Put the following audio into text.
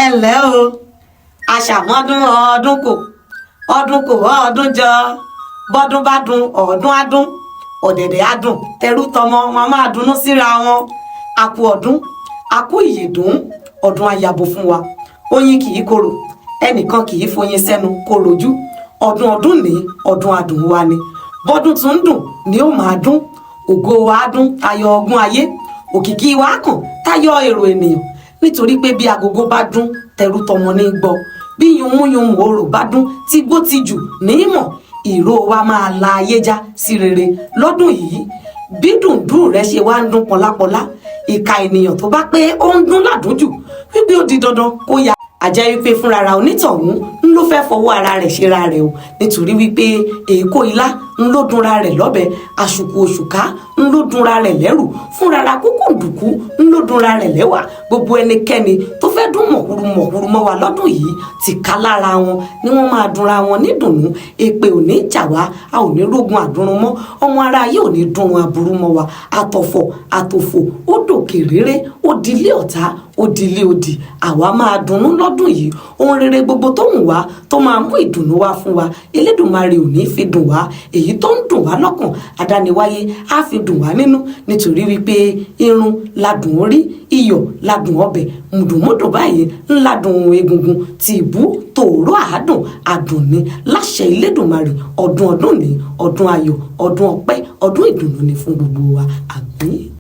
Ẹ ǹlẹ́ o, àṣàmọ́dún ọdún kò ọdún kò ọdún jọ, bọ́dún bá dùn ọdún á dún, ọ̀dẹ̀dẹ̀ á dùn, tẹrú tọmọ wọn máa dunnú síra wọn. Àkú ọdún, àkú ìyèdún, ọdún ayabo fún wa. Oyin kì í korò, ẹnìkan kì í foyin sẹ́nu kó rojú. Ọdún ọdún ní ọdún adùn wa ni. Bọ́dún tún ń dùn ni ó máa dún. Ògo wa á dún tayọ ọgbọ́n ayé, òkìkí wa á kàn tayọ èrò ènìyàn, nítorí pé bí agogo bá dún, tẹrú tọmọ ní gbọ́. Bí yunmúyunmù orò bá dún, tí gbó ti jù ní mọ̀. Ìró wa máa la ayé já sí rere lọ́dún yìí. Bí dùndún rẹ ṣe wá ń dún pọlápọlá, ìka ènìyàn tó bá pé ó ń dún ládùnjù wípé ó di dandan kó ya àjẹ́ wípé fúnrara onítọ̀hún ń ló fẹ́ fọwọ́ ara rẹ̀ ṣera rẹ̀ o, nítorí wípé èèkó ilá ń ló dunra rẹ̀ lọ́bẹ̀, àṣùkù òṣùká ń ló dunra rẹ̀ lẹ́rù, fúnrara kúkúǹdùkú ń ló dunra rẹ̀ lẹ́wà. Gbogbo ẹnikẹ́ni tó fẹ́ dún mọ̀húrú mọ̀húrú mọ́ wa lọ́dún yìí, ti ká lára wọn ni wọ́n máa dunra wọn nídùnnú. Èpè ò ní jà wá, a ò ní rógun àdúrun mọ́, ọmọ ara yìí ò ní dúnrun aburú mọ́ wa. Àtọ̀fọ̀ àtòfò ó dòkè réré, ó dilé ọ̀tá, ó dilé odì. Àwa máa dunnú lọ́dún yìí. Ohun rere gbogbo tó wù wá tó máa mú ìdùnnú wá fún wa, Elédùmarè ò ní fi dùn wá. Èyí tó ń dùn wá lọ́kàn, Adániwáyé á fi dùn wá nínú, nítorí wípé irun ladùn orí, iyọ̀ ladùn ọbẹ̀, mùdùmúdù báyìí ńladùn egungun, tí ìbú tòórọ́ àádùn àdùn ní láṣẹ Elédùmarè. Ọdún ọdún ní ọdún ayọ̀, ọdún ọpẹ́, ọdún ìdùnnú ni fún gbogbo wa. Àmín.